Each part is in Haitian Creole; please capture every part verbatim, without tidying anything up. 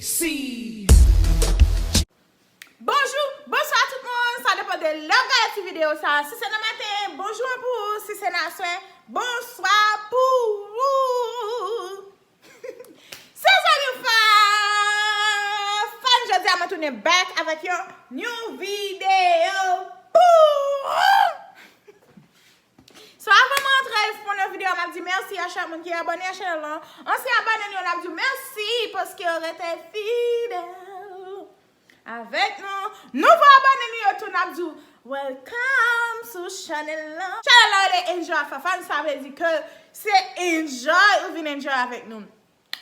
Si. Bonjou, bonswa tout moun. Sa depann de lè w gade ti videyo sa. Si se nan maten, bonjou an pou ou. Si se nan aswè, bonswa pou ou. Se zanmi w Fafan. Jodi a mwen tounen back avèk yon new video pou ou. So, avan mwen antre pou nan videyo, m ap di mèsi a chak moun ki abòne a chanèl lan. Ansyen abòne nou yo, n ap di w mèsi paske yo rete fidèl avèk nou. Nouvo abòne nou yo tou, n ap di w welcome sou chanèl lan. Chanèl lan rele Enjoy Fafan, sa vle di ke se enjoy ou vin enjoy avèk nou.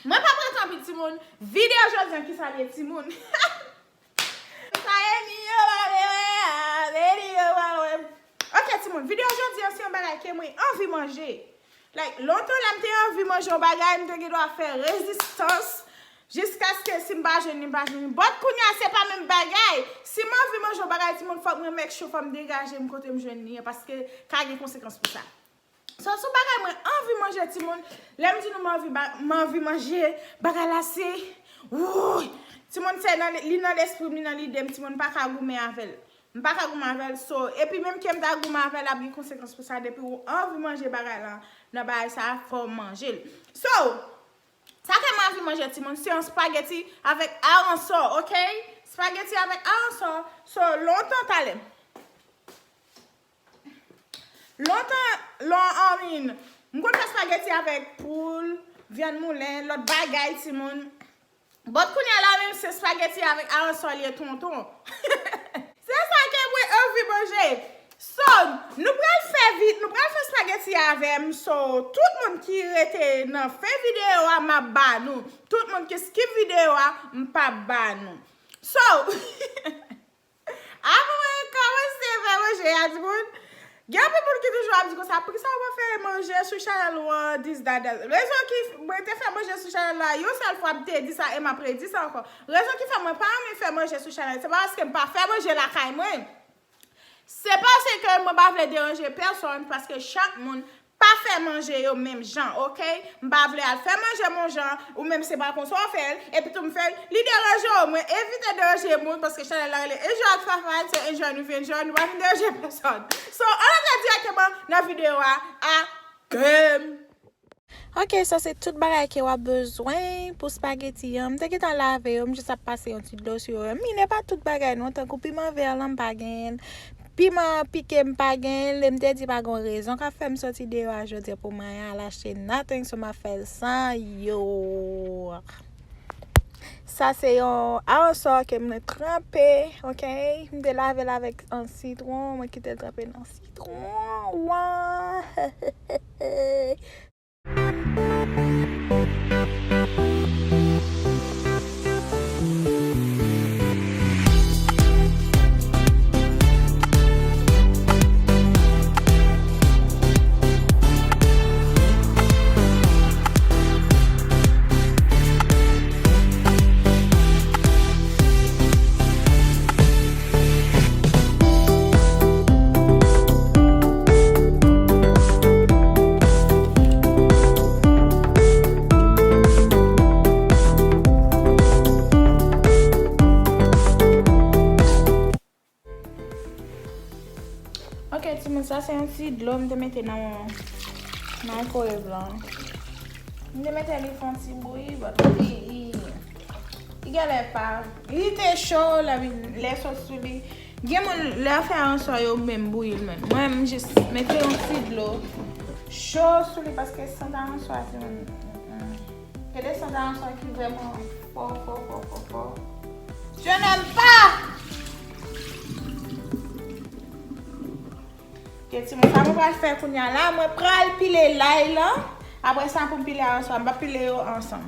Mwen pa pran tan anpil timoun. Videyo jodi an kisa l ye timoun? Sa ye mi yo pa vle wè a, se li yo pa wè. Ok timoun, videyo jodi an se yon bagay ke mwen anvi manje. Like, lontan la m te anvi manje yon bagay, m te gen dwa fè rezistans jiskaske si m pa jwenn li, m pa jwenn li. But kounye a se pa menm bagay. Si m anvi manje yon bagay timoun, fòk mwen make sure fò m degaje m kote m jwenn li an, paske ka gen konsekans pou sa. So, se yon bagay mwen anvi manje timoun. Lè m di nou m anvi ba- m anvi manje bagay la se, wouy, timoun se nan li nan lespri m, li nan lide m, timoun m pa ka goumen avè l. M pa ka goumen avè l. So, epi menm ke m ta goumen avè l, ap gen konsekans pou sa. Depi w anvi manje bagay la, nan bagay sa, fò w manje l. So, sa ke m anvi manje timoun, se yon spaghetti avèk aransò, ok? Spaghetti avèk aransò. So, lontan talè. Lontan, lon, I mean, m konn fè spaghetti avèk poul, vyann moulen, lòt bagay, timoun. But kounye a la menm se spaghetti avèk aransò li ye tonton. Se sa ke mwen anvi manje. So, nou pral fè vit, nou pral fè spaghetti avè m. So, tout moun ki rete nan fen videyo a, m ap ba nou. Tout moun ki skip videyo a, m p ap ba nou. So, Avan mwen kòmanse fè manje a, timoun, gen anpil moun ki toujou ap di konsa, poukisa w pa fè manje sou chanèl ou an, this, that, that. Rezon ki f- mwen te fè manje sou chanèl la, yon sèl fwa m te di sa e m ap redi sa ankò. Rezon ki fè mwen pa renmen fè manje sou chanèl, se pa paske m pa fè manje lakay mwen. Se paske mwen pa vle deranje pèsòn, paske chak moun pa fè manje yo menm jan, ok? M pa vle al fè manje m yon jan, ou menm se pa konsa w fè l, epi tou m fè l, li deranje w. Mwen evite deranje moun, paske chanèl la rele Enjoy ak Fafan, se enjoy nou vin enjoy, nou pa vin deranje pèsòn. So, ann antre dirèkteman nan videyo a, akem! Ok, sa se tout bagay ke w ap bezwen pou spaghetti an. M te gentan lave yo, m jis ap pase yon ti dlo sou yo. Mi ne pa tout bagay non, tankou piman vè lan m pa genyen l. Piman pike m pa genyen l, e m te di pa gon rezon k ap fè m soti deyò a jodi a pou mwen al achte nothing, so m ap fè l san yo. Sa se yon aransò ke mwen tranpe, ok? M te lave l avèk an sitwon, mwen kite l tranpe nan sitwon. Wa! Ok, timoun, sa se yon ti dlo m te mete nan, nan microwave lan. M te mete li fè yon ti bouyi, but li, li, li genlè pa, li te cho, lè, lè sos sou li. Gen moun, lè yo fè aransò yo menm bouyi l menm. Mwen, m jis mete yon ti dlo cho sou li paske sant aransò a, timoun. Gen de sant aransò ki vrèman fò, fò, fò, fò, fò. Je n'aime pas! Ok, timoun, sa mwen pral fè kounye a la, mwen pral pile lay lan. Apre sa, pou m pile aransò a, m p ap pile yo ansanm.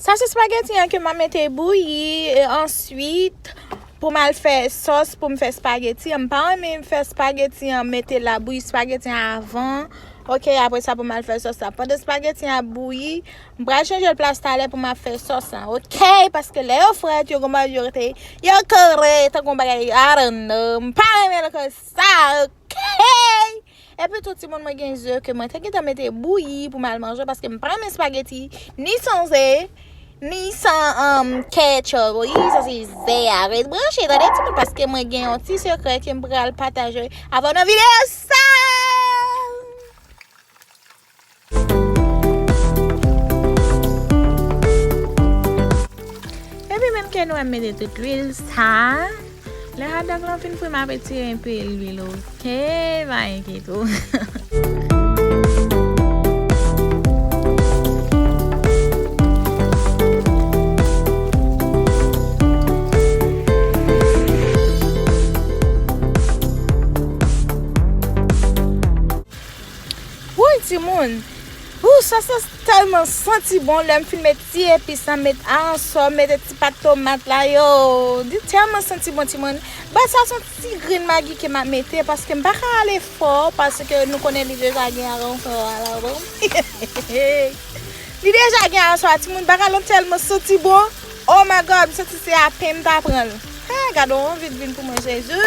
Sa se spaghetti an ke m a mete bouyi, e answit, pou m al fè sòs pou m fè spaghetti an. M pa renmen fè spaghetti an, mete l la bouyi spaghetti an avan, Ok, apre sa pou m al fè sòs la. Pandan espageti an ap bouyi, m pral chanje l plas talè pou m ap fè sòs lan. Ok, paske lè yo frèt, yo gon bagay yo rete, yo kore, tankou yon bagay, I don't know. M pa renmen l konsa, ok? Epi tou, timoun, mwen gen ze ke mwen te gentan mete bouyi pou m al manje, paske m pa renmen espageti, ni san ze, ni san, um, ketchup. Wi, sa se ze a. Ret branche, tande, timoun, paske mwen gen yon ti sekrè ke m pral pataje avè w nan videyo sa. Epi menm ke nou wè m mete tout lwil sa, lè hotdog lan fin fri, m ap retire enpe lwil, ok? Pa enkyete w. Wouy, timoun! Wou, sòs la tèlman santi bon. Lè m fin met ti epis la, met aransò, mete ti pat tomat la, yo, li tèlman santi bon, timoun. Bat sa, se yon ti grenn magi ke m ap mete, paske m pa ka ale fò, paske nou konnen li deja gen aransò a la, bon. Li deja gen aransò a, timoun, bagay lan tèlman santi bon. Oh my God, m santi se apen m ta pran l. Hey, gade yon anvi k vin pou mwen, Jezi.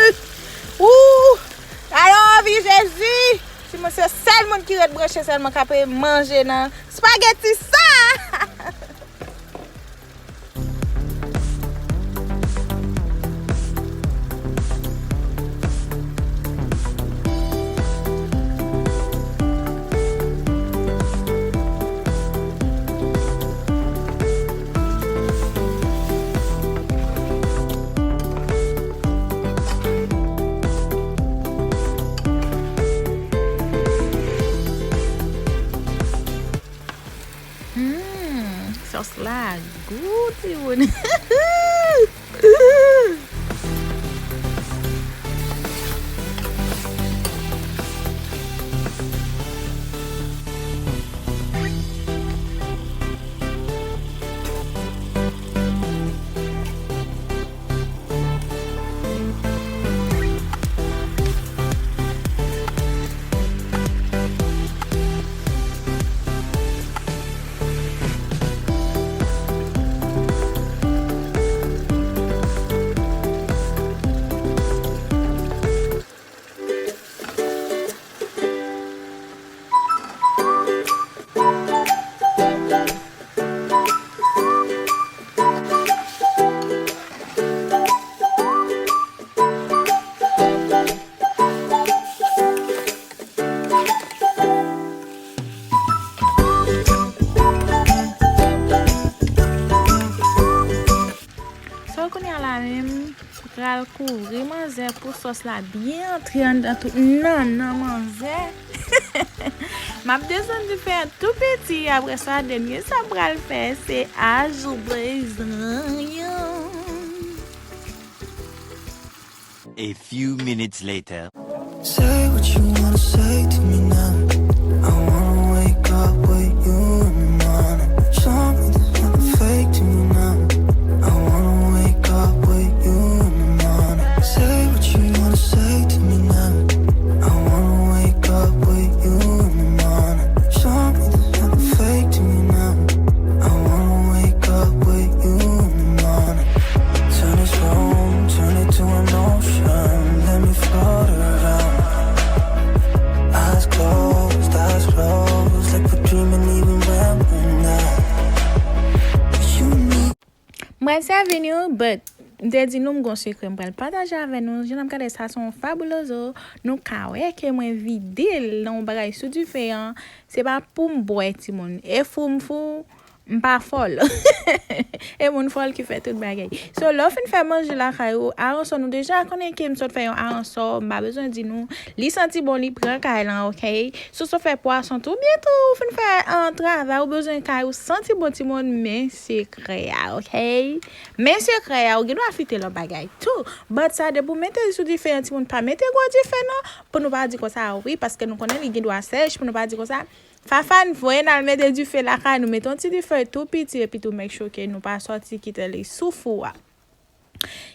Wou! Gade yon anvi, Jezi! Timoun, se sèl moun ki ret branche sèlman k ap manje nan espageti sa! Hmm, sòs la gou, timoun. So, kounye a la menm, pral kouvri manzè pou sòs la byen antre anndan tout nannan manzè. M ap desann dife a tou piti, apre sa, dènye sa m pral fè, se ajoute zanyon. A few minutes later. Say what you wanna say to me now. I wanna wake up with you in the morning. Show me there's nothing fake to me now. I wanna wake up with you in the morning. Say what you wanna say to me now. I wanna wake up with you in the morning. Show me there's nothing fake to me now. I wanna wake up with you in the morning. Turn this room, turn it to an ocean. Let me float around. Eyes closed, eyes closed, like we're dreaming even when we're not. You need M pral sèvi nou, but m te di nou m gon sekrè m pral pataje avè nou. Jan n ap gade sa, se yon fabuloso. Nou ka wè ke mwen vide l nan yon bagay sou dife an. Se pa pou m bwè, timoun. E fou m fou, m pa fòl. E moun fòl ki fè tout bagay. So, lè w fin fè manje lakay ou, aransò nou deja konnen ke m sot fè yon aransò, m pa bezwen di nou. Li santi bon, li pran kay lan, ok? So, so fè pwason tou, byen tou, ou fin fè, ah, travay, ou bezwen kay ou santi bon, timoun, men sekrè a, ok? Men sekrè a, ou gen dwa fite lòt bagay tou. But sa, depi w mete l sou dife an, timoun, pa mete gwo dife non, pou nou pa di konsa, wi, paske nou konnen li gen dwa sèch, pou nou pa di konsa, Fafane voye n al mete dife lakay nou, mete yon ti dife tou piti, epi tou make sure ke nou pa sòti kite li sou fou a.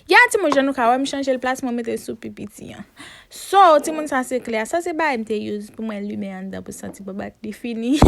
Ya, timoun, jan nou ka wè, m chanje l plas, mwen mete l sou pi piti an. So, timoun, sa se kle a. Sa se bagay m te use pou mwen limen anndan pou santi pa bat li fini.